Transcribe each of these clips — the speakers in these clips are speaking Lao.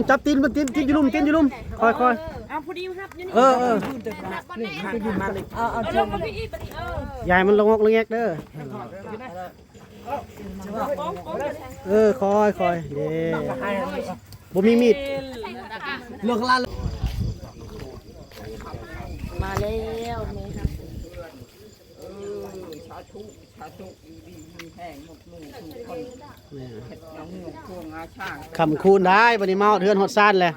ຈັບຕີນມັນ ຕີນ ຕີນຢູ່ລຸ່ມ ຕີນຢູ່ລຸ່ມ ຄ່ອຍໆ ເອົາ ພໍດີຮັບຢູ່ນີ້ ເອີ ເອີ ເອົາລົງມາພີ່ອີກ ເອີ ຢ່າໃຫ້ມັນລະງອກລະແງກເດີ ເອີ ຄ່ອຍໆ ເດ້ ບໍ່ມີມີດ ມາແລ້ວແມ່ ເອີ ສາທຸ ສາທຸ ຢູ່ດີມີແຮງ ໝົດໝູ່ທຸກຄົນ ແມ່ນ ເຮັດເອົາເງິນພວງອາຊາງ ຄ່ຳຄູນໄດ້ ບັດນີ້ມາຮອດເຮືອນຮອດຊານແລ້ວ.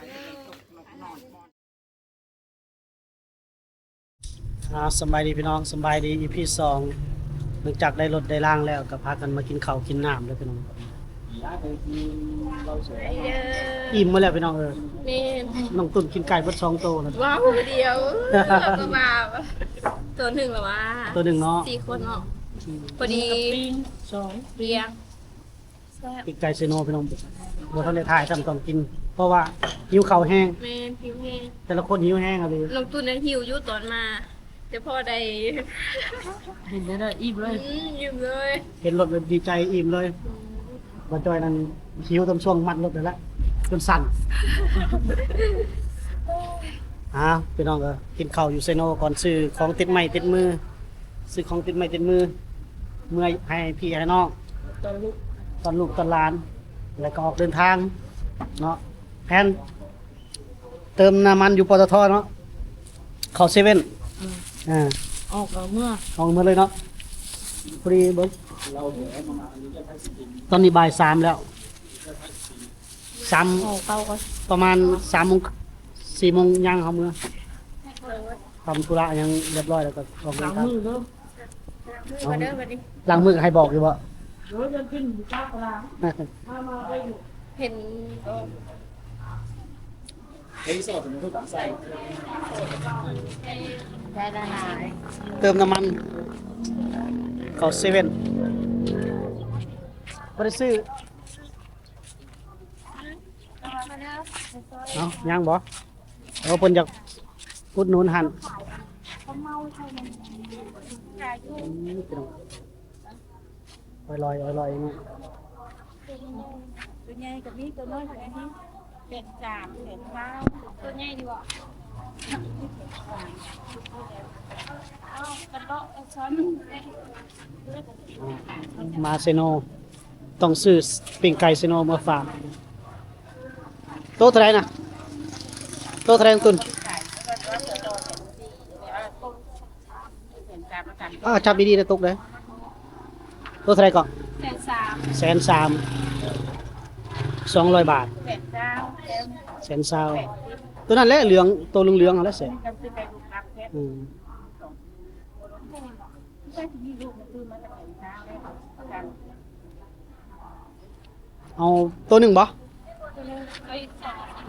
ອ່າ ສຳບາຍດີພີ່ນ້ອງ ສຳບາຍດີ ອີພີສອງ ຫຼັງຈາກໄດ້ລົດໄດ້ລາງແລ້ວ ກໍພາກັນມາກິນເຂົ້າກິນນ້ຳເດີພີ່ນ້ອງ. ອີ່ມໝົດແລ້ວພີ່ນ້ອງເອີຍ ແມ່ນ ນ້ອງຕຸ້ນກິນໄກ່ເບິດສອງໂຕແລ້ວ ວ້າວ ດຽວ ເອີ ກໍວ່າ ໂຕໜຶ່ງລະວ່າ ໂຕໜຶ່ງເນາະ ສີ່ຄົນເນາະ ພໍດີ ປີ້ງສອງ ເບຍ ແຊບ ປີກໄກ່ເຊໂນພີ່ນ້ອງ ບໍ່ທັນໄດ້ຖ່າຍຊ້ຳຕອນກິນ ເພາະວ່າຫິວເຂົ້າແຮງ ແມ່ນ ຫິວແຮງ ແຕ່ລະຄົນຫິວແຮງອີ່ຫຼີ ນ້ອງຕຸ້ນນັ້ນຫິວຢູ່ຕອນມາ ແຕ່ພໍໄດ້ ເຫັນແລ້ວອີ່ມເລີຍ ອືມ ອີ່ມເລີຍ ເຫັນລົດແລ້ວດີໃຈອີ່ມເລີຍ ອືມ ບ່າວຈ້ອຍນັ້ນຫິວຕອນຊ່ວງມັດລົດນັ້ນແຫຼະ ຈົນສັ່ນ ອ່າ ພີ່ນ້ອງເອີຍ ກິນເຂົ້າຢູ່ເຊໂນກ່ອນ ຊື້ຂອງຕິດໄມ້ຕິດມື ຊື້ຂອງຕິດໄມ້ຕິດມື ເມືອໃຫ້ພີ່ໃຫ້ນ້ອງ ຕ້ອນລູກ ຕ້ອນລູກຕ້ອນຫຼານ ແລ້ວກໍອອກເດີນທາງເນາະ ແພນ ເຕີມນ້ຳມັນຢູ່ ປຕທ ເນາະ ເຂົ້າເຊເວັ່ນ ອືມ ອ່າ ອອກເອົາເມືອ ອອກເມືອເລີຍເນາະ ພໍດີເບິ່ງ ຕອນນີ້ບ່າຍສາມແລ້ວ ສາມ ປະມານສາມໂມງ ສີ່ໂມງຍ່າງເຂົ້າເມືອ ທຳທຸລະຫຍັງຮຽບຮ້ອຍແລ້ວກໍອອກເດີນທາງ ລ້າງມືເດີ ເອົາ ລ້າງມືໃຫ້ບອກຢູ່ບໍ່? ເອີ ເດີນຂຶ້ນຢູ່ປາກກະລາງ ເຫັນ ໄດ້ຫຼາຍໆ ເຕີມນ້ຳມັນເຂົ້າເຊເວັ່ນ ບໍ່ໄດ້ຊື້ ເອົາ ຍັງບໍ່? ໂອ້ ເພິ່ນຢາກອຸດໜູນຫັ້ນ ອືມ ພີ່ນ້ອງ ອອຍລອຍ ອອຍລອຍເນາະ ຕົວໃຫຍ່ກໍມີ ຕົວນ້ອຍກໍມີ ແສນສາມ ແສນຊາວ ຕົວໃຫຍ່ດີບໍ່? ເອົາ ກະເລາະ ເອົາຊ້ອນ ມາເຊໂນ ຕ້ອງຊື້ປີ້ງໄກ່ເຊໂນມາຝາກ ໂຕເທົ່າໃດນະ? ໂຕເທົ່າໃດ ຕຸ້ນ? ອ້າ ຈັບດີໆນະ ຕົກເດ້. ໂຕເທົ່າໃດເກາະ? ແສນສາມ ສອງຮ້ອຍບາດ ແສນຊາວ ໂຕນັ້ນແຫຼະ ເຫຼືອງ ໂຕເຫຼືອງໆຫັ້ນແຫຼະແສນ ອືມ. ເອົາໂຕໜຶ່ງບໍ່?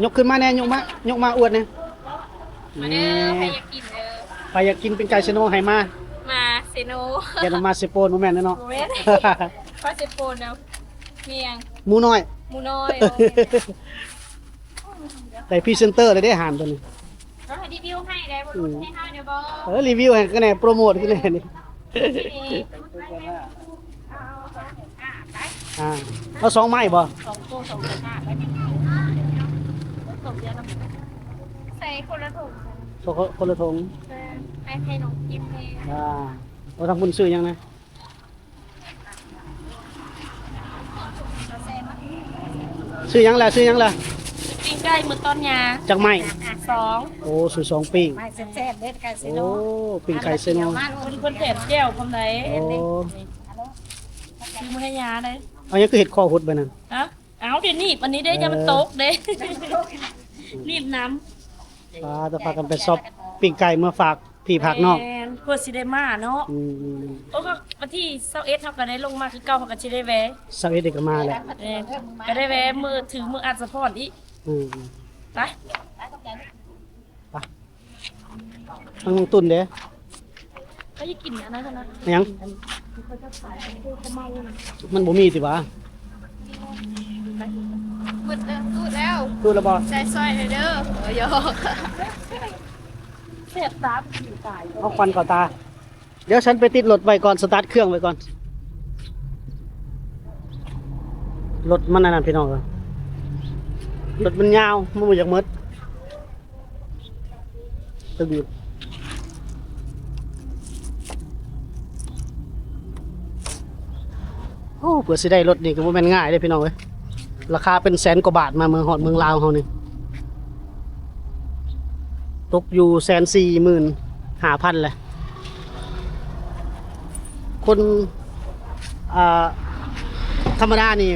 ຍົກຂຶ້ນມາແດ່ ຍົກມາ ຍົກມາອວດແດ່. ມາເດີ ໃຜຢາກກິນເດີ ໃຜຢາກກິນປີ້ງໄກ່ເຊໂນໃຫ້ມາ ມາເຊໂນ ຢ່າມາເຊໂປນ ບໍ່ແມ່ນເນາະ ບໍ່ແມ່ນ ເຊໂປນແລ້ວ ແມ່ນຫຍັງ ໝູນ້ອຍ ໝູນ້ອຍ ໄດ້ພຣີເຊັນເຕີແລ້ວເດ້ ຮ້ານໂຕນີ້ ເອົາ ຣີວິວໃຫ້ໄດ້ບໍ່? ອືມ ໃຫ້ເຮົາແດ່ບໍ່? ເອີ ຣີວິວໃຫ້ຄືແດ່ ໂປຣໂມດຄືແດ່ນີ້ ອ່າ ເອົາສອງໄມ້ບໍ່? ສອງໂຕ ສອງໂຕ ໃສ່ຄົນລະຖົງ ຄົນ ຄົນລະຖົງ ໃຫ້ ໃຫ້ນ້ອງກິນແດ່ ອ່າ ເອົາ ທາງພຸ້ນຊື້ຫຍັງນະ? ຊື້ຫຍັງລະ? ຊື້ຫຍັງລະ? ປີ້ງໄກ່ມື້ຕອນຫຍ້າ ຈັກໄມ້? ສອງ ໂອ້ ຊື້ສອງປີ້ງ ໄມ້ແຊບໆເດ້ ໄກ່ເຊໂນ ໂອ້ ປີ້ງໄກ່ເຊໂນ ເພິ່ນແຖມແຈ່ວພ້ອມໃດ ໂອ້ ຊື້ມື້ໃຫ້ຫຍ້າເດ້ ເອົາຫຍັງຄືເຮັດຄໍຫົດແບບນັ້ນ? ຮະ? ເອົາ ດຽວໜີບອັນນີ້ເດ້ ເອີ ຢ້ານມັນຕົກເດ້ ໜີບນຳ ອ່າ ຈະພາກັນໄປຊອບປີ້ງໄກ່ເມືອຝາກພີ່ພາກນ້ອງ ແມ່ນ ເພື່ອຊິໄດ້ມາເນາະ ອືມ ໂອ້ ກໍວັນທີຊາວເອັດເຮົາກໍໄດ້ລົງມາຄືເກົ່າ ເຮົາກໍຊິໄດ້ແວ່ ຊາວເອັດນີ້ກໍມາແລ້ວ ແມ່ນ ກໍໄດ້ແວ່ມື້ ຖືກມື້ອັດສະພອນອີກ ອືມ ໄປ ໄປ ທາງນ້ອງຕຸ້ນເດ້ ກໍຢາກກິນອັນນັ້ນນະ ຫຍັງ? ມັນບໍ່ມີຕິຫວາ? ໝົດແລ້ວ ຕູດແລ້ວ ຕູດແລ້ວບໍ່? ໃສ່ຊອຍແດ່ເດີ ເອີ ຢອກ ແຊບຕາຕາຍ ເອົາຄວັນເຂົ້າຕາ. ດຽວສັນໄປຕິດລົດໄວ້ກ່ອນ ສະຕາດເຄື່ອງໄວ້ກ່ອນ ລົດມັນອັນນັ້ນພີ່ນ້ອງເອີຍ ລົດມັນຍາວ ມັນບໍ່ຢາກໝົດ ຕຶງຢູ່. ໂອ້ ເພື່ອຊິໄດ້ລົດນີ້ກໍບໍ່ແມ່ນງ່າຍເດ້ພີ່ນ້ອງເອີຍ ລາຄາເປັນແສນກວ່າບາດ ມາເມືອງ ຮອດເມືອງລາວເຮົານີ້ ຕົກຢູ່ແສນສີ່ໝື່ນຫ້າພັນແຫຼະ. ຄົນ ອ່າ ທຳມະດານີ້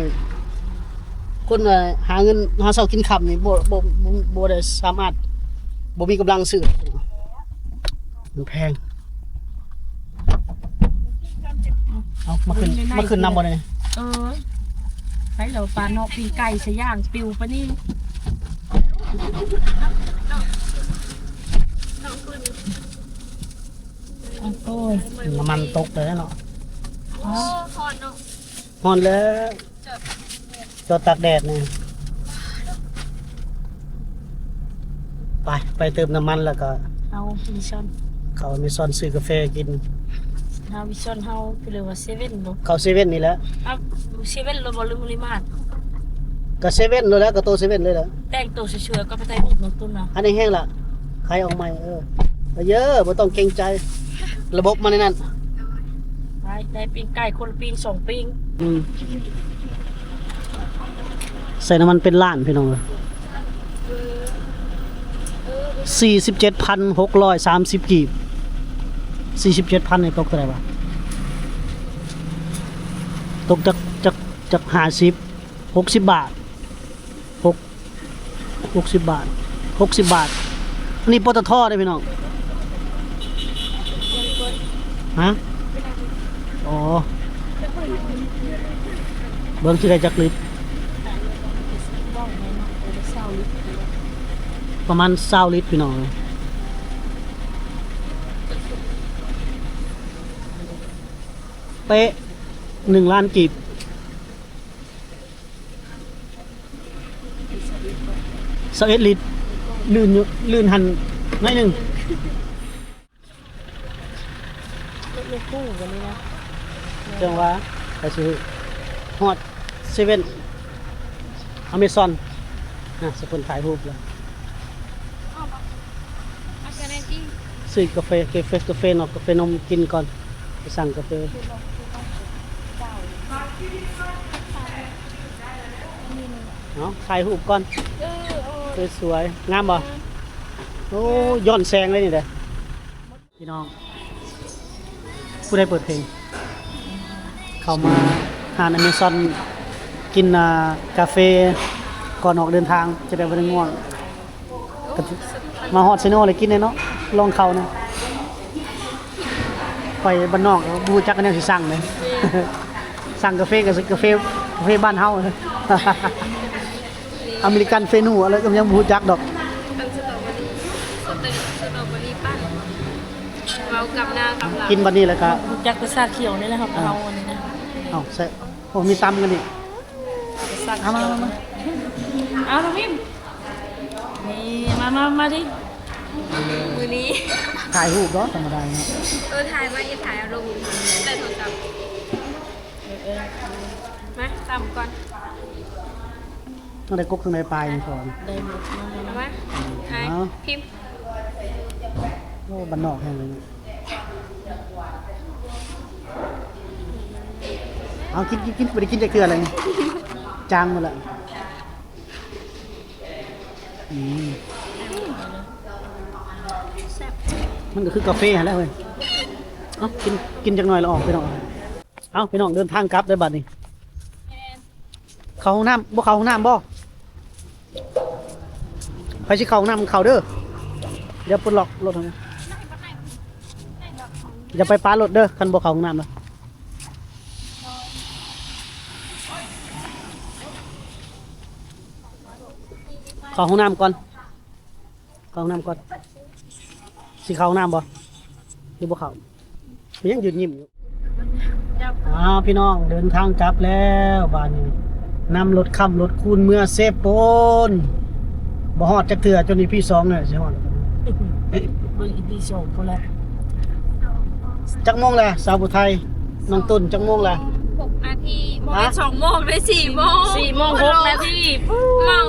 ຄົນ ເອີ ຫາເງິນຫາເຊົ້າກິນຄ່ຳນີ້ ບໍ່ ບໍ່ ບໍ່ ບໍ່ໄດ້ສາມາດ ບໍ່ມີກຳລັງຊື້ ມັນແພງ. ເອົາ ມາຂຶ້ນ ມາຂຶ້ນນຳບໍ່ນີ້? ເອີ ໄປແລ້ວປານອກປີ້ງໄກ່ສະຢ່າງປິວປານນີ້. ໂອ້ຍ ນ້ຳມັນຕົກແລ້ວເນາະ. ໂອ້ ຮ້ອນເນາະ. ຮ້ອນແລ້ວ ຈອດຕາກແດດນີ້. ໄປ ໄປເຕີມນ້ຳມັນແລ້ວກໍເອົາ Amazon ເຂົ້າ Amazon ຊື້ກາແຟກິນ. ເອົາ Amazon ເຮົາ ເຂົາເອີ້ນວ່າເຊເວັ່ນບໍ່? ເຂົ້າເຊເວັ່ນນີ້ແຫຼະ. ເອົາ ເຊເວັ່ນ ຫຼື Walmart? ກໍເຊເວັ່ນໂລດແຫຼະ ກໍໂຕເຊເວັ່ນເລີຍແຫຼະ. ແຕ່ງໂຕສວຍໆ ກໍໄປຖ່າຍຮູບເນາະ ຕຸ້ນເນາະ. ອັນນີ້ແຮງລະ ຂາຍອອກໃໝ່. ເອີ ເອີ ບໍ່ຕ້ອງເກງໃຈ ລະບົບມັນໃນນັ້ນ. ໄດ້ ໄດ້ປີ້ງໄກ່ຄົນລະປີ້ງສອງປີ້ງ. ອືມ ໃສ່ນ້ຳມັນເປັນລ້ານພີ່ນ້ອງເອີຍ. ສີ່ສິບເຈັດພັນຫົກຮ້ອຍສາມສິບກີບ. ສີ່ສິບເຈັດພັນນີ້ຕົກເທົ່າໃດວະ? ຕົກຈັກ ຈັກ ຈັກຫ້າສິບ ຫົກສິບບາດ. ຫົກ ຫົກສິບບາດ ຫົກສິບບາດ. ອັນນີ້ ປຕທ ເດ້ພີ່ນ້ອງ. ຮະ? ອໍ ເບິ່ງຊິໄດ້ຈັກລິດ. ປະມານຊາວລິດພີ່ນ້ອງ. ເຕະ ໜຶ່ງລ້ານກີບ. ຊາວເອັດລິດ ລື່ນຢູ່ ລື່ນຫັ້ນໜ້ອຍໜຶ່ງ. ລົດແມ່ຕູ້ບັດນີ້ນະ ຈັ່ງວ່າ ໄປຊິຮອດເຊເວັ່ນ Amazon ນະ ສະເພິ່ນຖ່າຍຮູບແລ້ວ. ຊື້ກາເຟ ກາເຟ ກາເຟເນາະ ກາເຟນົມກິນກ່ອນ ໄປສັ່ງກາເຟ. ເອົາ ຖ່າຍຮູບກ່ອນ. ເອີ ເອີ ສວຍໆ ງາມບໍ່? ໂອ້ ຍ້ອນແສງເລີຍນີ້ເດ້. ພີ່ນ້ອງ ຜູ້ໃດເປີດເພງ? ເຂົ້າມາຮ້ານ Amazon ກິນ ອ່າ ກາເຟກ່ອນອອກເດີນທາງ ຈະໄດ້ບໍ່ໄດ້ງ່ວງ. ກໍມາຮອດເຊໂນແລ້ວກິນແນ່ເນາະ ລອງເຂົ້ານະ. ໄປບ້ານນອກບໍ່ຮູ້ຈັກແນວຊິສັ່ງເດ້. ສັ່ງກາເຟກໍກາເຟ ກາເຟບ້ານເຮົາ. ອາເມລິກັນເຟນູ ອະໄລກໍຍັງບໍ່ຮູ້ຈັກດອກ. ອັນສະຕໍເບີຣີ ສະເຕັກສະຕໍເບີຣີປັ່ນ ເວົ້າກັບໜ້າກັບຫຼັງ ກິນບັດນີ້ແລ້ວກໍ ຮູ້ຈັກແຕ່ຊາຂຽວນີ້ແຫຼະ ເຮົາ ອ່າ ເຮົາອັນນີ້ນະ. ເອົາໃສ່ ໂອ້ ມີຕຳກັນອີກ. ຊາຂຽວ ເອົາມາ ມາ ມາ ເອົານ້ອງພິມ ນີ້ ມາ ມາ ມາດິ. ມື້ນີ້ຖ່າຍຮູບເນາະ ທຳມະດາເນາະ. ເອີ ຖ່າຍໄວ້ ຖ່າຍເອົາລົງໃສ່ໂທລະສັບ. ເອີ ເອີ ມາ ຕຳກ່ອນ. ທັງໃດກົກທັງໃດປາຍນີ້ ໄດ້ໝົດ ເອົາມາ ອືມ ອ້າຍ ເອົາ ພິມ. ໂອ້ ບ້ານນອກແຮງເລີຍ. ເອົາ ກິນ ກິນ ກິນ ບໍ່ໄດ້ກິນຈັກເທື່ອເລີຍ ຈາງໝົດລະ. ອືມ ແຊບ ມັນກໍຄືກາເຟຫັ້ນແຫຼະເວີຍ. ເອົາ ກິນ ກິນຈັກໜ່ອຍລະອອກ ພີ່ນ້ອງ. ເອົາ ພີ່ນ້ອງ ເດີນທາງກັບເດີບັດນີ້. ເຂົ້າຫ້ອງນ້ຳ ບໍ່ເຂົ້າຫ້ອງນ້ຳບໍ່? ໃຜຊິເຂົ້າຫ້ອງນ້ຳເຂົ້າເດີ ດຽວປົດລັອກລົດໃຫ້. ຢ່າໄປປາລົດເດີ ຄັນບໍ່ເຂົ້າຫ້ອງນ້ຳນະ. ເຂົ້າຫ້ອງນ້ຳກ່ອນ. ເຂົ້າຫ້ອງນ້ຳກ່ອນ. ຊິເຂົ້າຫ້ອງນ້ຳບໍ່ ຫຼືບໍ່ເຂົ້າ? ຍັງຢືນຍິ້ມຢູ່. ອ້າວ ພີ່ນ້ອງ ເດີນທາງກັບແລ້ວບາດນີ້. ນຳລົດຄ້ຳລົດຄູນເມືອເຊໂປນ. ບໍ່ຮອດຈັກເທື່ອ ຈົນອີພີສອງນີ້ຊິຮອດ. ເບິ່ງອີພີສອງພຸ້ນແຫຼະ. ຈັກໂມງແລ້ວ ສາວຜູ້ໄທ ນ້ອງຕຸ້ນ ຈັກໂມງແລ້ວ? ຫົກນາທີ ບໍ່ແມ່ນສອງໂມງເດ້ ສີ່ໂມງ ສີ່ໂມງຫົກນາທີ. ເມົາ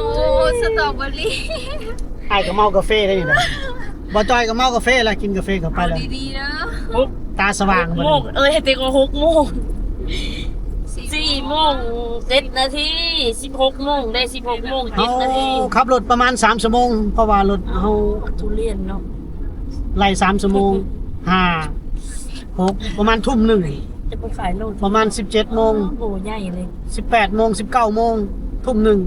ສະຕໍເບີຣີ. ອ້າຍກໍເມົາກາເຟໄດ້ນີ້ນະ. ບໍ່ຈ່ອຍກໍເມົາກາເຟລະ ກິນກາເຟເຂົ້າໄປລະ ເອົາດີໆເດີ ຫົກ ຕາສະຫວ່າງ ຫົກໂມງ. ເອີຍ ແຕ່ກໍຫົກໂມງ ສີ່ໂມງເຈັດນາທີ ສິບຫົກໂມງ ໄດ້ສິບຫົກໂມງເຈັດນາທີ. ເຮົາຂັບລົດປະມານສາມຊົ່ວໂມງ ເພາະວ່າລົດເຮົາ ທຸລຽນເນາະ ໄລ່ສາມຊົ່ວໂມງ ຫ້າ ຫົກ ປະມານທຸ່ມໜຶ່ງ ຈະໄປຂາຍໂລ ປະມານສິບເຈັດໂມງ ໂອ້ ໃຫຍ່ເລີຍ ສິບແປດໂມງ ສິບເກົ້າໂມງ ທຸ່ມໜຶ່ງ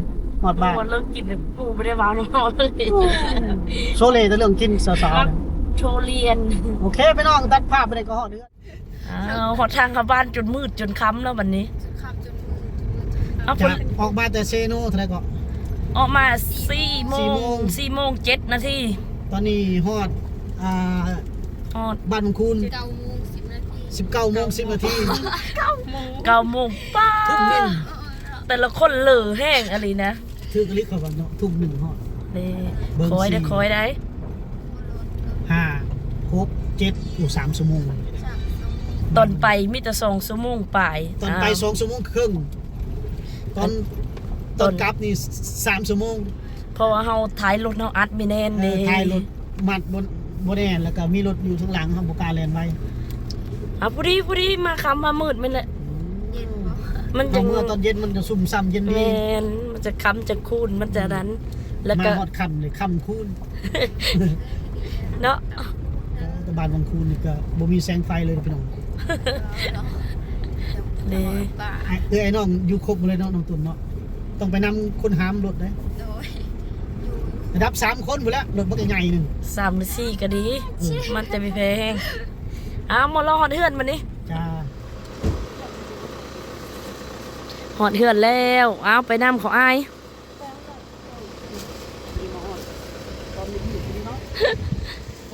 ຮອດບ້ານ. ເລີກກິນ ບໍ່ໄດ້ເວົ້ານຳເຮົາເລີຍ ໂຊເລແຕ່ເລື່ອງກິນສາວໆ ໂຊລຽນ. ໂອເຄພີ່ນ້ອງ ຕັດພາບໄປໄດ້ກໍຮອດເຮືອນ. ອ້າວ ຮອດທາງເຂົ້າບ້ານຈົນມືດຈົນຄ່ຳແລ້ວບັດນີ້ ຈະອອກມາແຕ່ເຊໂນເທົ່າໃດກໍ ອອກມາສີ່ໂມງ ສີ່ໂມງເຈັດນາທີ. ຕອນນີ້ຮອດ ອ່າ ຮອດບ້ານວັງຄູນ ສິບເກົ້າໂມງສິບນາທີ ສິບເກົ້າໂມງສິບນາທີ ເກົ້າໂມງ ເກົ້າໂມງ ປ້າ ທຸ່ມໜຶ່ງ. ແຕ່ລະຄົນເຫຼີແຮງອີ່ຫຼີນະ ຖືກອີ່ຫຼີເຂົາວ່າເນາະ ທຸ່ມໜຶ່ງຮອດເດ້. ເບິ່ງ ຄອຍໄດ້ ຄອຍໄດ້ ຫ້າ ຫົກ ເຈັດ ໂອ້ ສາມຊົ່ວໂມງ. ຕອນໄປມີແຕ່ສອງຊົ່ວໂມງປາຍ ຕອນໄປສອງຊົ່ວໂມງເຄິ່ງ ຕອນ ຕອນກັບນີ້ສາມຊົ່ວໂມງ ເພາະວ່າເຮົາທ້າຍລົດເຮົາອັດບໍ່ແໜ້ນເດ້ ທ້າຍລົດມັດບໍ່ ບໍ່ແໜ້ນ ແລ້ວກໍມີລົດຢູ່ທາງຫຼັງ ເຮົາບໍ່ກ້າແລ່ນໄວ. ອ່າ ພໍດີ ພໍດີ ມາຄ່ຳມາມືດແມ່ນແຫຼະ ມັນຈະ ເມື່ອຕອນເຢັນມັນຈະຊຸ່ມຊ່ຳເຢັນດີ ແມ່ນ ມັນຈະຄ່ຳຈະຄູນ ມັນຈະນັ້ນ ແລ້ວກໍມາຮອດຄ່ຳເລີຍ ຄ່ຳຄູນເນາະ. ແຕ່ບ້ານວັງຄູນນີ້ກໍບໍ່ມີແສງໄຟເລີຍພີ່ນ້ອງ ເດ້. ອ້າຍ ເອື້ອຍອ້າຍນ້ອງຢູ່ຄົບໝົດເລີຍເນາະ ນ້ອງຕຸນເນາະ ຕ້ອງໄປນຳຄົນຫາມລົດເດ້. ໂດຍ ລະດັບສາມຄົນພຸ້ນແຫຼະ ລົດບັກໃຫຍ່ໆໜຶ່ງ ສາມຫຼືສີ່ກໍດີ ມັນຈະມີແພງ. ອ້າວ ມາລໍຮອດເຮືອນບັດນີ້ ຈ້າ ຮອດເຮືອນແລ້ວ. ອ້າວ ໄປນຳເຂົາອ້າຍ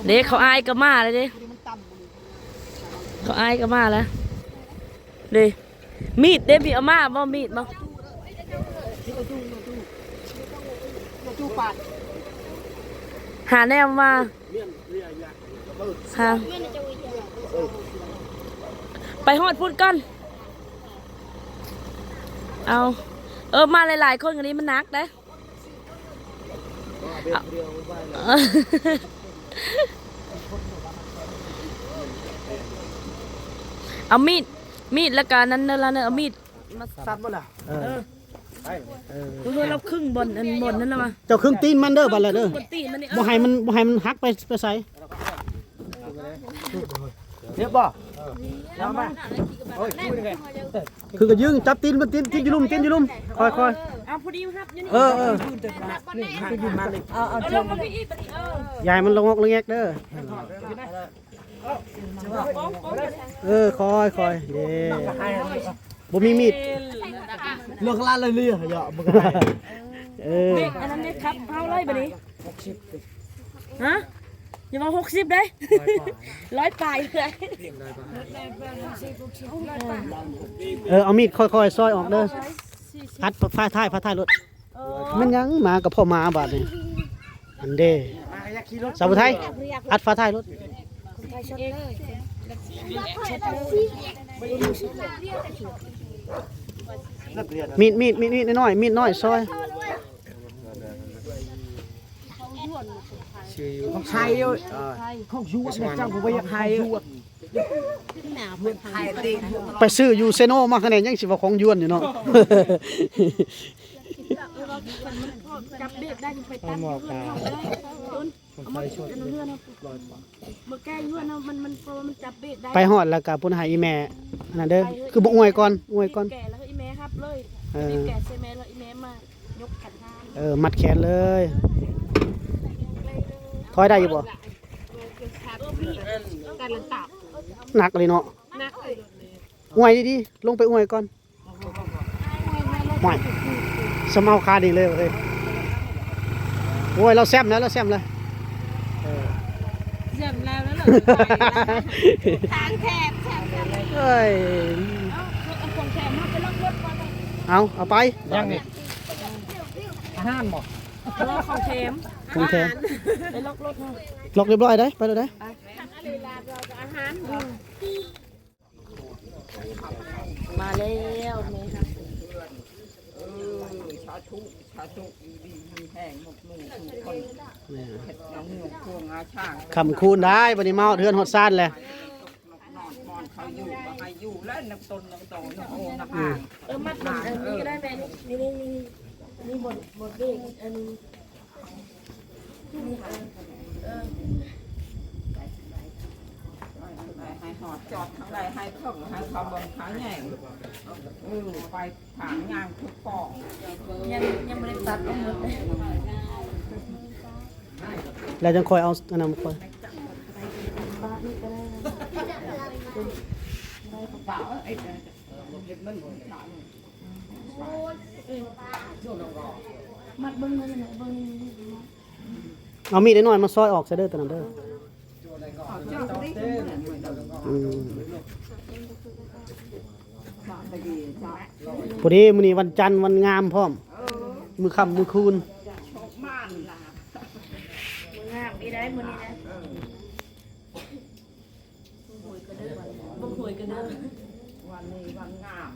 ເດ້ ເຂົາອ້າຍກໍມາແລ້ວເດ້ ເຂົາອ້າຍກໍມາແລ້ວເດ້. ມີດເດ້ ມີດເອົາມາບໍ່ ມີດບໍ່ ຫາແນວມາ ຫາ ໄປຮອດພຸ້ນກ່ອນ. ເອົາ ເອີ ມາຫຼາຍໆຄົນກະນີ້ມັນໜັກເດ້. ເອົາມີດ ມີດ ແລ້ວກະນັ້ນເດີ ລະເດີ ເອົາມີດມາ ສັບບໍ່ລະ ເອີ ເອີ ເອີ ເຮົາຄຶ່ງບ່ອນ ອັນບ່ອນນັ້ນລະວະ ເຈົ້າຄຶ່ງຕີນມັນເດີ ບາດລະເດີ ບໍ່ໃຫ້ມັນ ບໍ່ໃຫ້ມັນຫັກໄປ ໄປໃສ. ເຈັບບໍ່? ເອົາມາ ໂອ້ຍ ຄືກະຢືນ ຈັບຕີນມັນ ຕີນ ຕີນຢູ່ລຸ່ມ ຕີນຢູ່ລຸ່ມ ຄ່ອຍໆ ເອົາ ພໍດີຮັບຢູ່ນີ້ ເອີ ເອີ ເອົາ ເອົາ ເອົາ ເອົາ ຢ່າໃຫ້ມັນລະງອກລະແງກເດີ ເອີ ຄ່ອຍໆ ເດ້ ບໍ່ມີມີດ ເລື່ອງລາດເລີຍ ເອີ ອັນນັ້ນໄດ້ຄັບເຮົາເລີຍບັດນີ້ ຮະ ຢ່າວ່າຫົກສິບເດ້ ຮ້ອຍປາຍເລີຍ. ເອີ ເອົາມີດຄ່ອຍໆ ຊອຍອອກເດີ ອັດຝາທ້າຍ ຝາທ້າຍລົດ. ແມ່ນຫຍັງ ໝາກັບພໍ່ໝາບາດນີ້ ອັນເດ້ ສາວຜູ້ໄທ ອັດຝາທ້າຍລົດ. ມີດ ມີດ ມີດ ມີດນ້ອຍ ມີດນ້ອຍ ຊອຍ. ຂອງໄທ ຂອງຍວນ ເຈົ້າກໍບໍ່ຢາກໃຫ້ ໄປຊື້ຢູ່ເຊໂນມາຄະແນນ ຍັງຊິວ່າຂອງຍວນຢູ່ເນາະ. ຈັບເບດໄດ້ ໄປຕັດຢູ່ເຮືອນເຮົາເລີຍ ເອົາມາຈຸດຢູ່ເຮືອນເຮົາ ບໍ່ແກ້ເຮືອນເຮົາ ມັນ ມັນ ເພາະວ່າມັນຈັບເບດໄດ້. ໄປຮອດແລ້ວກະພຸ້ນໃຫ້ອີ່ແມ່ ອັນນັ້ນເດີ ຄືບໍ່ອວຍກ່ອນ ອວຍກ່ອນ ແກ່ແລ້ວອີ່ແມ່ຮັບເລີຍ ເອີ ແກ່ໃສ່ແມ່ແລ້ວອີ່ແມ່ມາ ຍົກຂັນຫ້າ ເອີ ມັດແຂນເລີຍ. ຖອຍໄດ້ຢູ່ບໍ່? ໜັກເລີຍເນາະ. ອວຍດີໆ ລົງໄປອວຍກ່ອນ. ໂອ້ຍ ສຳເອົາຄານີ້ເລີຍເວີ້ຍ. ໂອ້ຍ ລາວແຊມແລ້ວ ລາວແຊມແລ້ວ. ເອີ ແຊມແລ້ວ ແລ້ວເນາະ. ທາງແຄບ ແຄບ ແຄບ. ເອີຍ ເອົາ ເອົາຂອງແຖມມາໄປລັອກລົດກ່ອນ. ເອົາ ເອົາໄປ. ຍັງນີ້ ອາຫານບໍ່? ເອີ ຂອງແຖມ ຂອງແຖມ. ໄປລັອກລົດເນາະ. ລັອກຮຽບຮ້ອຍເດ້ ໄປໂລດເດ້. ອາຫານ. ອືມ. ໂອ້ ມາແລ້ວແມ່ ເອີ ສາທຸ ສາທຸ ຢູ່ດີມີແຮງ ໝົດໝູ່ທຸກຄົນ ແມ່ນ ເຮັດໜອງໜູ່ພວງອາຊ່າງ ຄ່ຳຄູນໄດ້ ບັດນີ້ມາຮອດເຮືອນຮອດຊານແລ້ວ ນອນບ່ອນເຂົາຢູ່ ກໍໃຫ້ຢູ່ແລ້ວ ນຳຕົນນຳໂຕນຳໂອນຳ ອືມ ອາງ ເອີ ມັດມັນອັນນີ້ກໍໄດ້ແມ່ ນີ້ ນີ້ ນີ້ ນີ້ ນີ້ບົດ ບົດເບກ ອັນ ນີ້ ເອີ ໃຫ້ຮອດຈອດທາງໃດ ໃຫ້ເພິ່ງ ໃຫ້ເຂົາເບິ່ງເຂົາແຍງ ເອີ ໄປ ຖາງຍາງທຸກປອງ ຍັງ ຍັງບໍ່ໄດ້ຕັດອອກໝົດເລີຍ ແລ້ວຈັ່ງຄ່ອຍເອົາອັນນັ້ນມາຄ່ອຍ ມັດເບິ່ງເລີຍ ເບິ່ງ ເອົາມີດນ້ອຍໆມາຊອຍອອກຊະເດີ ຕົວນັ້ນເດີ ອືມ ພໍດີມື້ນີ້ວັນຈັນ ວັນງາມພ້ອມ ມື້ຄ່ຳມື້ຄູນ ງາມອີ່ໄດ໋ມື້ນີ້ນະ ເບິ່ງຫວຍກັນເດີ ເບິ່ງຫວຍກັນເດີ ວັນນີ້ວັນງາມ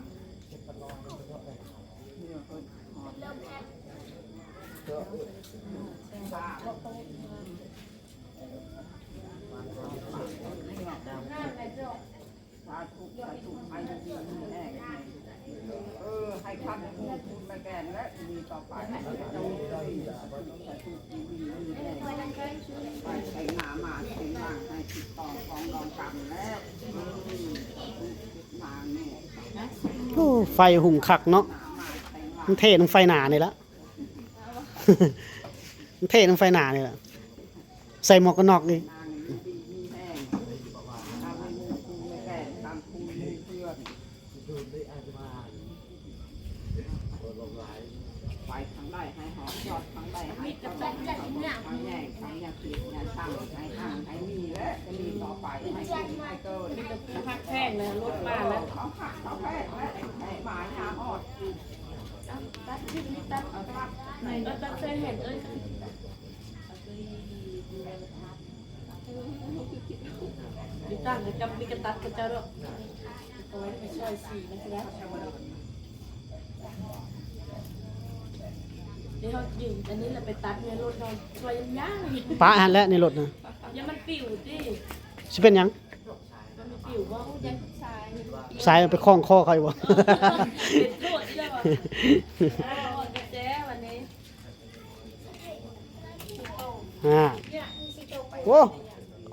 ສາທຸ ສາທຸ ໃຫ້ຢູ່ດີມີແຮງ ເອີ ໃຫ້ຄຳຮູ້ບຸນມາແກ່ນ ແລະ ດີຕໍ່ໄປ ໃຫ້ເຈົ້າມີແຮງ ສາທຸ ດີມີແຮງ ໄປໃສ່ໜ້າມາໃສ່ຫຼັງ ໃຫ້ຖືກຕ້ອງຂອງດອງກຳ ແລະ ເອີ ສາທຸ ມາແນ່ ໂອ້ ໄຟຫຸ້ມຄັກເນາະ ມັນເທ່ນຳໄຟໜ້ານີ້ລະ ເທ່ນຳໄຟໜ້ານີ້ແຫຼະ ໃສ່ໝວກກັນນັອກອີກ ໄປທາງໃດໃຫ້ຮອດ ຈອດທາງໃດໃຫ້ຕອງ ທາງແຍກ ທາງຢ່າຄິດຢ່າຊັງ ໃຫ້ຫ່າງໃຫ້ມີແລະ ຈະມີຕໍ່ໄປ ໃຫ້ເກີດໃຫ້ເກີດ ມີແຕ່ຜູ້ຮັກແພງນະ ລົດມາແລ້ວ ເຂົາຮັກເຂົາແພງແລະ ໃຫ້ໝາຍາຮອດ ຕັດ ຕັດ ຕັດ ຕັດໃສ່ແມ່ນເອີຍ ຢູ່ຕ່າງກັບມີກະຕັດກະເຈົ້າດອກ ເອົາໄວ້ໄປຊ່ອຍສີມັນຊິໄດ້ ດຽວເຮົາຢືມອັນນີ້ລະໄປຕັດໃນລົດເຮົາ ຊ່ອຍຍາກ ປະຫັ້ນແຫຼະໃນລົດນະ ຢ່າມັນປິວຕິ ຊິເປັນຫຍັງ? ມັນປິວບໍ່? ສາຍ ສາຍມັນໄປຄ້ອງຄໍເຂົາຢູ່ບໍ່? ເປັນໂທດຢູ່ແລ້ວ ເອົາອອກແດ່ວັນນີ້ ອ່າ ໂອ້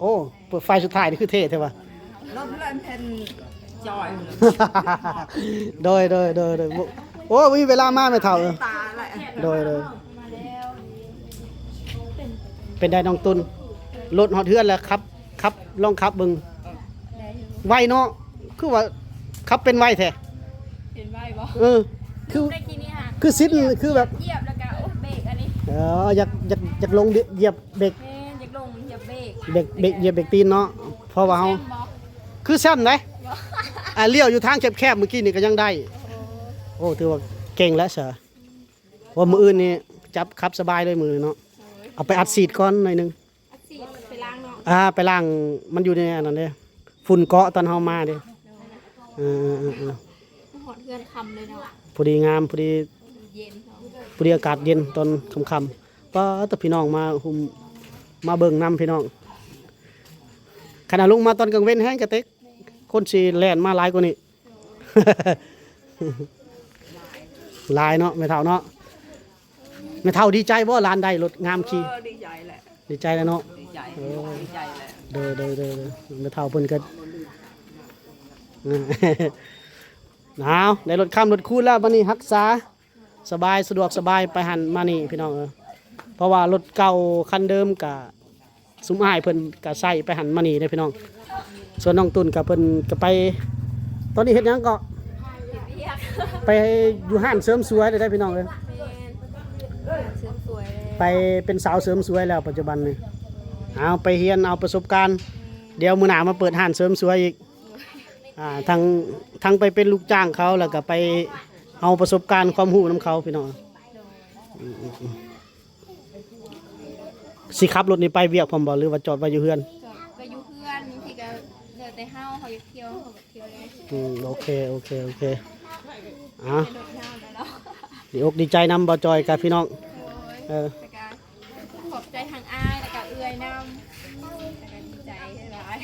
ໂອ້ ເປີດໄຟສຸດທ້າຍນີ້ຄືເທ່ແທ້ວະ ລົມແລ່ນເພັນຈອຍ ໂດຍ ໂດຍ ໂດຍ ໂດຍ ໂອ້ ມີເວລາມາແມ່ເຖົ້າ ຕາແຫຼະ ໂດຍ ໂດຍ ເປັນໃດນ້ອງຕຸນ ລົດຮອດເຮືອນແລ້ວ ຂັບ ຂັບ ລອງຂັບເບິ່ງ ໄວເນາະ ຄືວ່າຂັບເປັນໄວແທ້ ເປັນໄວບໍ່? ເອີ ຄື ຄືຊິນ ຄືແບບ ຢຽບແລ້ວກະ ໂອ້ ເບກອັນນີ້ ເອີ ຢາກ ຢາກ ຢາກລົງຢຽບເບກ ແມ່ນ ຢາກລົງຢຽບເບກ ເບກ ເບກ ຢຽບເບກຕີນເນາະ ເພາະວ່າເຮົາ ຄືແຊມໃດ໋ ອ່າ ລ້ຽວຢູ່ທາງແຄບໆມື້ກີ້ນີ້ກໍຍັງໄດ້ ໂອ້ ຖືວ່າເກັ່ງແລ້ວຊະ ເພາະມື້ອື່ນນີ້ຈັບຂັບສະບາຍເລີຍມື້ນີ້ເນາະ ເອົາໄປອັດສີດກ່ອນໜ້ອຍໜຶ່ງ ອັດສີດໄປລ້າງເນາະ ອ່າ ໄປລ້າງ ມັນຢູ່ໃນອັນນັ້ນເດ້ ຝຸ່ນເກາະຕອນເຮົາມາເດ້ ເອີ ເອີ ເອີ ເອີ ຮອດເຮືອນຄ່ຳເລີຍເນາະ ພໍດີງາມ ພໍດີ ເຢັນ ພໍດີອາກາດເຢັນຕອນຄ່ຳໆ ປາດ ແຕ່ພີ່ນ້ອງມາຮຸມ ມາເບິ່ງນຳພີ່ນ້ອງ ຄັນເອົາລົງມາຕອນກາງເວັນແຮງກະເຕັກ ຄົນຊິແລ່ນມາຫຼາຍກວ່ານີ້ ຫຼາຍເນາະແມ່ເຖົ້າເນາະ ແມ່ເຖົ້າດີໃຈບໍ່ ຫຼານໄດ້ລົດງາມຂີ່? ເອີ ດີໃຈແຫຼະ ດີໃຈແລ້ວເນາະ ດີໃຈ ເອີ ດີໃຈແຫຼະ ໂດຍ ໂດຍ ໂດຍ ໂດຍ ແມ່ເຖົ້າເພິ່ນກໍ ເອົາ ໄດ້ລົດຄ່ຳລົດຄູນແລ້ວ ບັດນີ້ຮັກສາ ສະບາຍ ສະດວກສະບາຍ ໄປຫັ້ນມານີ້ພີ່ນ້ອງເອີຍ ເພາະວ່າລົດເກົ່າຄັນເດີມກະ ຊຸມອ້າຍເພິ່ນກະໃຊ້ໄປຫັ້ນມານີ້ເດ້ພີ່ນ້ອງ ສ່ວນນ້ອງຕຸນກະເພິ່ນກະໄປ ຕອນນີ້ເຮັດຫຍັງເກາະ? ເຮັດວຽກ ໄປຢູ່ຮ້ານເສີມສວຍເດ້ພີ່ນ້ອງເອີຍ ແມ່ນ ເສີມສວຍ ໄປເປັນສາວເສີມສວຍແລ້ວປັດຈຸບັນນີ້ ເອົາໄປຮຽນເອົາປະສົບການ ແມ່ນ ດຽວມື້ໜ້າມາເປີດຮ້ານເສີມສວຍອີກ ອ່າ ທັງ ທັງໄປເປັນລູກຈ້າງເຂົາ ແລ້ວກໍໄປເອົາປະສົບການຄວາມຮູ້ນຳເຂົາພີ່ນ້ອງ ໂດຍ ອືມໆ ຊິຂັບລົດນີ້ໄປວຽກພ້ອມບໍ່ ຫຼືວ່າຈອດໄວ້ຢູ່ເຮືອນ? ຈອດໄວ້ຢູ່ເຮືອນ ບາງທີກໍແລ້ວແ เฮา เฮาอยากเที่ยว เฮาก็เที่ยวได้ ອືມ ໂອເຄ ໂອເຄ ໂອເຄ ອ່າ ເປັນລົດເຮົາແລ້ວເນາະ ດີອົກດີໃຈນຳບ່າວຈອຍກັບພີ່ນ້ອງ ໂດຍ ເອີ ແລ້ວກໍຂອບໃຈທາງອ້າຍ ແລ້ວກໍເອື້ອຍນຳ ແລ້ວກໍດີໃຈຫຼາຍ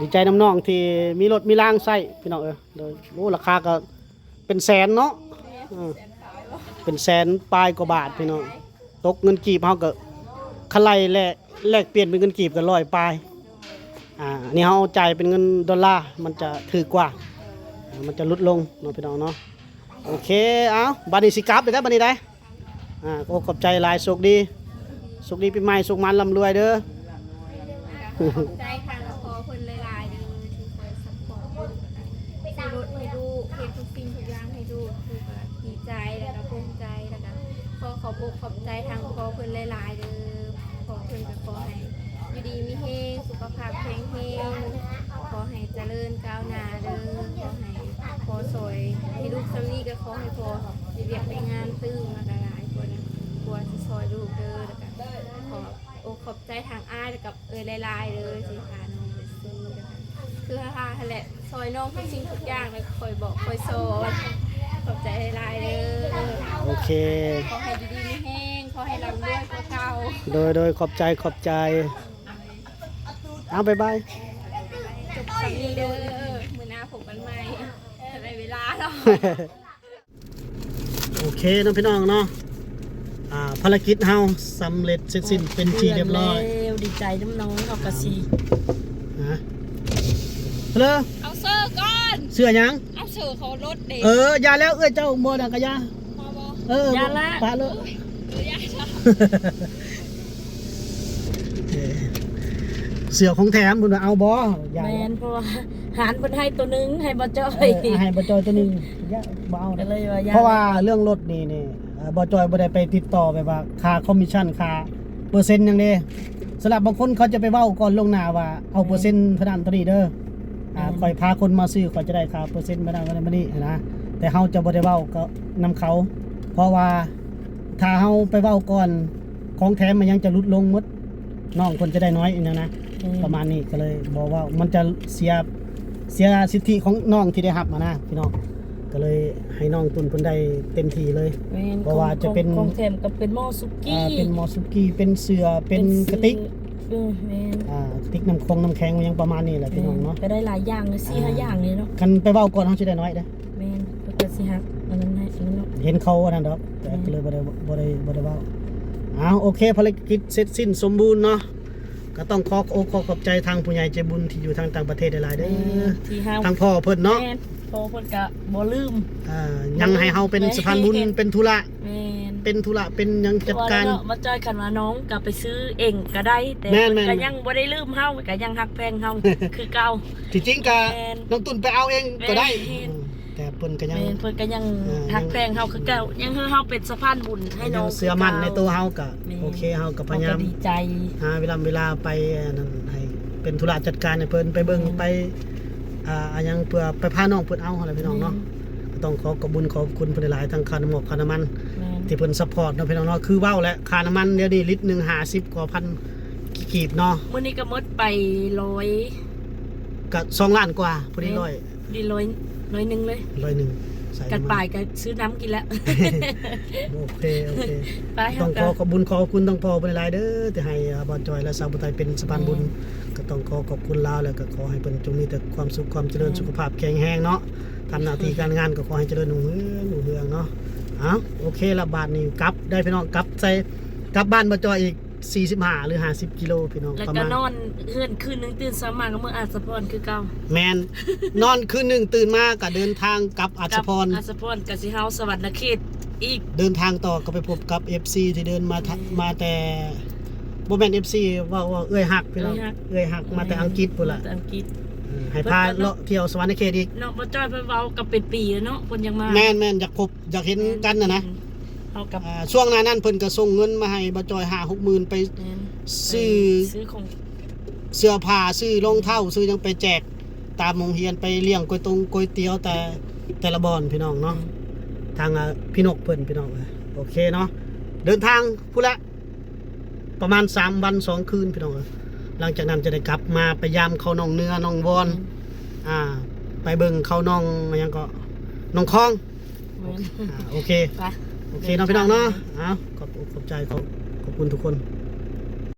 ດີໃຈນຳນ້ອງທີ່ມີລົດມີລາງໃຊ້ພີ່ນ້ອງເອີຍ ໂດຍ ໂອ້ ລາຄາກໍ ເປັນແສນເນາະ ເອີ ເປັນແສນປາຍກວ່າບາດພີ່ນ້ອງ ຕົກເງິນກີບເຮົາກໍ ຄັນໄລ່ແລກ ແລກປ່ຽນເປັນເງິນກີບກໍຮ້ອຍປາຍ ອ່າ ອັນນີ້ເຮົາຈ່າຍເປັນເງິນໂດລາ ມັນຈະຖືກກວ່າ ມັນຈະຫຼຸດລົງເນາະພີ່ນ້ອງເນາະ ໂອເຄ ເອົາ ບັດນີ້ຊິກັບແລ້ວ ບັດນີ້ໄດ໋ ອ່າ ໂອ້ ຂອບໃຈຫຼາຍ ໂຊກດີ ໂຊກດີປີໃໝ່ ໂຊກໝານລ່ຳລວຍເດີ ຂອບໃຈທາງພໍ່ເພິ່ນຫຼາຍໆເດີ ທີ່ຄອຍຊັບພອດ ຊື້ລົດໃຫ້ລູກ ເຮັດທຸກສິ່ງທຸກຢ່າງໃຫ້ລູກ ລູກກໍດີໃຈ ແລ້ວກໍພູມໃຈ ແລ້ວກໍຂໍຂອບອົກຂອບໃຈທາງພໍ່ເພິ່ນຫຼາຍໆເດີ ພໍ່ເພິ່ນກໍຂໍໃຫ້ຢູ່ດີມີແຮງ ສຸຂະພາບແຂງແຮງ ຂໍໃຫ້ຈະເລີນກ້າວໜ້າເດີ ຂໍໃຫ້ພໍ່ຊ່ອຍ ມີລູກສ່ຳນີ້ກໍຂໍໃຫ້ພໍ່ໄດ້ວຽກໄດ້ງານຕື່ມ ແລ້ວກໍຫຼາຍກວ່ານັ້ນ ກວ່າຊິຊ່ອຍລູກເດີ ແລ້ວກໍ ຂອບອົກຂອບໃຈທາງອ້າຍ ແລ້ວກັບເອື້ອຍຫຼາຍໆເດີ ທີ່ພານ້ອງໄປຊື້ ຄືວ່າຫັ້ນແຫຼະ ຊ່ອຍນ້ອງທຸກສິ່ງທຸກຢ່າງ ແລ້ວຄອຍບອກຄອຍສອນ ຂອບໃຈຫຼາຍໆເດີ ໂອເຄ ຂໍໃຫ້ຢູ່ດີມີແຮງ ຂໍໃຫ້ລ່ຳລວຍກວ່າເກົ່າ ໂດຍ ໂດຍ ຂອບໃຈ ຂອບໃຈ ເອົາ ບາຍບາຍ ຈົບສ່ຳນີ້ເດີ ມື້ໜ້າພົບກັນໃໝ່ ຖ້າໄດ້ເວລາເນາະ. ໂອເຄເນາະພີ່ນ້ອງເນາະ ອ່າ ພາລະກິດເຮົາສຳເລັດເສັດສິ້ນເປັນທີ່ຮຽບຮ້ອຍ ແລ້ວ ດີໃຈນຳນ້ອງເຮົາກະຊິ ຮະ ເລີ ເອົາເສື້ອກ່ອນ ເສື້ອຫຍັງ? ເອົາເສື້ອເຂົ້າລົດເດ້ ເອີ ຢ່າແລ້ວ ເອື້ອຍເຈົ້າບໍ່ນະກະຢ່າ ເອີ ຢ່າລະ ປະໂລດ ເອີ ຢ່າ ເສື້ອຂອງແຖມເພິ່ນວ່າເອົາບໍ່? ຢ່າ ແມ່ນ ເພາະວ່າຮ້ານເພິ່ນໃຫ້ໂຕໜຶ່ງ ໃຫ້ບໍ່ຈ່ອຍ ເອີ ໃຫ້ບໍ່ຈ່ອຍໂຕໜຶ່ງ ຢ່າ ບໍ່ເອົາ ກໍເລີຍວ່າຢ່າ ເພາະວ່າເລື່ອງລົດນີ້ ນີ້ ເອີ ບໍ່ຈ່ອຍບໍ່ໄດ້ໄປຕິດຕໍ່ແບບວ່າຄ່າຄອມມິດຊັນ ຄ່າເປີເຊັນຫຍັງເດ້ ສຳລັບບາງຄົນເຂົາຈະໄປເວົ້າກ່ອນລ່ວງໜ້າວ່າເອົາເປີເຊັນເທົ່ານັ້ນເທົ່ານີ້ເດີ ອ່າ ຂ້ອຍພາຄົນມາຊື້ ຂ້ອຍຈະໄດ້ຄ່າເປີເຊັນເທົ່ານັ້ນເທົ່ານີ້ນະ ແຕ່ເຮົາຈະບໍ່ໄດ້ເວົ້າກໍນຳເຂົາ ເພາະວ່າ ຖ້າເຮົາໄປເວົ້າກ່ອນ ຂອງແຖມມັນຍັງຈະຫຼຸດລົງໝົດ ນ້ອງເພິ່ນຈະໄດ້ໜ້ອຍອີ່ຫຍັງນະ ອືມ ປະມານນີ້ ກໍເລີຍບໍ່ເວົ້າ ມັນຈະເສຍ ເສຍສິດທິຂອງນ້ອງທີ່ໄດ້ຮັບຫັ້ນນະພີ່ນ້ອງ ກໍເລີຍໃຫ້ນ້ອງຕຸນເພິ່ນໄດ້ເຕັມທີ່ເລີຍ ແມ່ນ ບໍ່ວ່າຈະເປັນ ຂອງ ຂອງແຖມກໍເປັນໝໍ້ສຸກີ້ ອ່າ ເປັນໝໍ້ສຸກີ້ ເປັນເສື້ອ ເປັນ ເປັນກະຕິກ ເອີ ແມ່ນ ອ່າ ກະຕິກນ້ຳຄົງນ້ຳແຂງຫຍັງປະມານນີ້ແຫຼະ ແມ່ນ ພີ່ນ້ອງເນາະ ກໍໄດ້ຫຼາຍຢ່າງ ສີ່ຫ້າຢ່າງນີ້ເນາະ ຄັນໄປເວົ້າກ່ອນເຮົາຊິໄດ້ໜ້ອຍເດ້ ແມ່ນ ເພິ່ນກໍຊິຮັກອັນນັ້ນໃຫ້ເນາະ ເຫັນເຂົາອັນນັ້ນດອກ ແຕ່ ແມ່ນ ກໍເລີຍບໍ່ໄດ້ ບໍ່ໄດ້ ບໍ່ໄດ້ເວົ້າ ເອົາ ໂອເຄ ພາລະກິດເສັດສິ້ນສົມບູນເນາະ ກໍຕ້ອງຂໍອົກຂໍຂອບໃຈທາງຜູ້ໃຫຍ່ໃຈບຸນທີ່ຢູ່ທາງຕ່າງປະເທດຫຼາຍໆເດີ ແມ່ນ ທີ່ເຮົາ ທາງພໍ່ເພິ່ນເນາະ ແມ່ນ ພໍ່ເພິ່ນກໍບໍ່ລືມ ເອີ ຍັງໃຫ້ເຮົາເປັນ ແມ່ນ ສະພານບຸນ ເປັນທຸລະ ແມ່ນ ເປັນທຸລະ ເປັນຫຍັງຈັດການ ວ່າແລ້ວເນາະ ມາຈ່ອຍ ຄັນວ່ານ້ອງກໍໄປຊື້ເອງກໍໄດ້ ແຕ່ ແມ່ນໆ ເພິ່ນກໍຍັງບໍ່ໄດ້ລືມເຮົາ ກໍຍັງຮັກແພງເຮົາຄືເກົ່າ ທີ່ຈິງກໍ ແມ່ນ ນ້ອງຕຸນໄປເອົາເອງກໍໄດ້ ແມ່ນ ອືມ ແຕ່ເພິ່ນກໍຍັງ ແມ່ນ ເພິ່ນກໍຍັງ ເອີ ຮັກແພງເຮົາຄືເກົ່າ ຍັງໃຫ້ເຮົາເປັນສະພານບຸນໃຫ້ນ້ອງ ກໍຍັງເຊື່ອໝັ້ນໃນໂຕເຮົາ ກໍ ແມ່ນ ໂອເຄ ເຮົາກໍພະຍາຍາມ ເຮົາກໍດີໃຈ ຫາເວລາ ເວລາໄປອັນນັ້ນ ໃຫ້ເປັນທຸລະຈັດການໃຫ້ເພິ່ນ ໄປເບິ່ງ ແມ່ນ ໄປ ອ່າ ອັນຫຍັງ ເພື່ອໄປພານ້ອງເພິ່ນເອົາຫັ້ນແຫຼະ ພີ່ນ້ອງເນາະ ແມ່ນ ກໍຕ້ອງຂໍຂອບບຸນຂອບຄຸນເພິ່ນຫຼາຍໆ ທັງຄ່ານ້ຳມັນ ແມ່ນ ທີ່ເພິ່ນຊັບພອດເນາະ ພີ່ນ້ອງເນາະ ຄືເວົ້າແຫຼະ ຄ່ານ້ຳມັນດຽວນີ້ລິດໜຶ່ງຫ້າສິບກວ່າພັນ ກີບເນາະ ມື້ນີ້ກໍໝົດໄປຮ້ອຍ ກໍສອງລ້ານກວ່າ ພໍດີ ແມ່ນ ຮ້ອຍ ດີ ຮ້ອຍ ຮ້ອຍໜຶ່ງເລີຍ ຮ້ອຍໜຶ່ງ ໃສ່ ກັນ ນ້ຳມັນ ປາຍກໍຊື້ນ້ຳກິນແລ້ວ ໂອເຄ ໂອເຄ ໄປ ຕ້ອງ ເຮົາກໍ ຂໍຂອບບຸນຂອບຄຸນທັງພໍ່ເພິ່ນຫຼາຍໆເດີ ທີ່ໃຫ້ ອ່າ ບ່າວຈອຍ ແລະ ສາວຜູ້ໄທເປັນສະພານບຸນ ແມ່ນ ກໍຕ້ອງຂໍຂອບຄຸນລາວ ແລ້ວກໍຂໍໃຫ້ເພິ່ນຈົ່ງມີແຕ່ຄວາມສຸກຄວາມຈະເລີນ ແມ່ນ ສຸຂະພາບແຂງແຮງເນາະ ທຳໜ້າທີ່ການງານກໍຂໍໃຫ້ຈະເລີນຮຸ່ງເຮືອງ ຮຸ່ງເຮືອງເນາະ ເອົ້າ ໂອເຄລະ ບາດນີ້ກັບໄດ້ພີ່ນ້ອງ ກັບໃສ່ ກັບບ້ານບ່າວຈອຍອີກ ສີ່ສິບຫ້າ ຫຼື ຫ້າສິບກິໂລພີ່ນ້ອງ ແລ້ວກໍນອນເຮືອນຄືນໜຶ່ງ ຕື່ນເຊົ້າມາກໍເມືອອາດສະພອນຄືເກົ່າ ແມ່ນ ນອນຄືນໜຶ່ງ ຕື່ນມາກໍເດີນທາງກັບອາດສະພອນ ອາດສະພອນກໍຊິເຮົາສະຫວັນນະເຂດອີກ ເດີນທາງຕໍ່ກໍໄປພົບກັບເອັບຊີທີ່ເດີນມາ ແມ່ນ ມາແຕ່ ບໍ່ແມ່ນເອັບຊີ ເວົ້າ ເວົ້າເອື້ອຍຮັກພີ່ນ້ອງ ເອື້ອຍຮັກ ເອື້ອຍຮັກ ແມ່ນ ມາແຕ່ອັງກິດພຸ້ນລະ ມາແຕ່ອັງກິດ ເອີ ໃຫ້ພາເລາະທ່ຽວສະຫວັນນະເຂດອີກ ເນາະ ບ່າວຈອຍເພິ່ນເວົ້າກັບເປັນປີແລ້ວເນາະ ເພິ່ນຍັງມາ ແມ່ນໆ ຢາກພົບ ຢາກເຫັນກັນຫັ້ນນະ ແມ່ນ ເຮົາກັບ ອ່າ ຊ່ວງໜ້ານັ້ນເພິ່ນກໍສົ່ງເງິນມາໃຫ້ບ່າວຈອຍຫ້າຫົກໝື່ນ ໄປ ແມ່ນ ຊື້ ໄປຊື້ຂອງ ເສື້ອຜ້າ ຊື້ລອງເທົ້າ ຊື້ຫຍັງໄປແຈກຕາມໂຮງຮຽນ ໄປລ້ຽງກວຍຕົງກວຍຕຽວ ແຕ່ ແຕ່ລະບ່ອນພີ່ນ້ອງເນາະ ແມ່ນ ທາງ ອ່າ ພີ່ນົກເພິ່ນພີ່ນ້ອງ ໂອເຄເນາະ ເດີນທາງພຸ້ນແຫຼະ ປະມານສາມວັນສອງຄືນພີ່ນ້ອງເອີຍ ຫຼັງຈາກນັ້ນຈະໄດ້ກັບມາໄປຢາມເຂົາໜອງເໜືອ ໜອງວອນ ແມ່ນ ອ່າ ໄປເບິ່ງເຂົາໜອງ ຫຍັງເກາະ ໜອງຄອງ ແມ່ນ ອ່າ ໂອເຄ ໄປ ໂອເຄເນາະພີ່ນ້ອງເນາະ ເອົາ ຂອບອົກຂອບໃຈ ຂອບ ຂອບຄຸນທຸກຄົນ.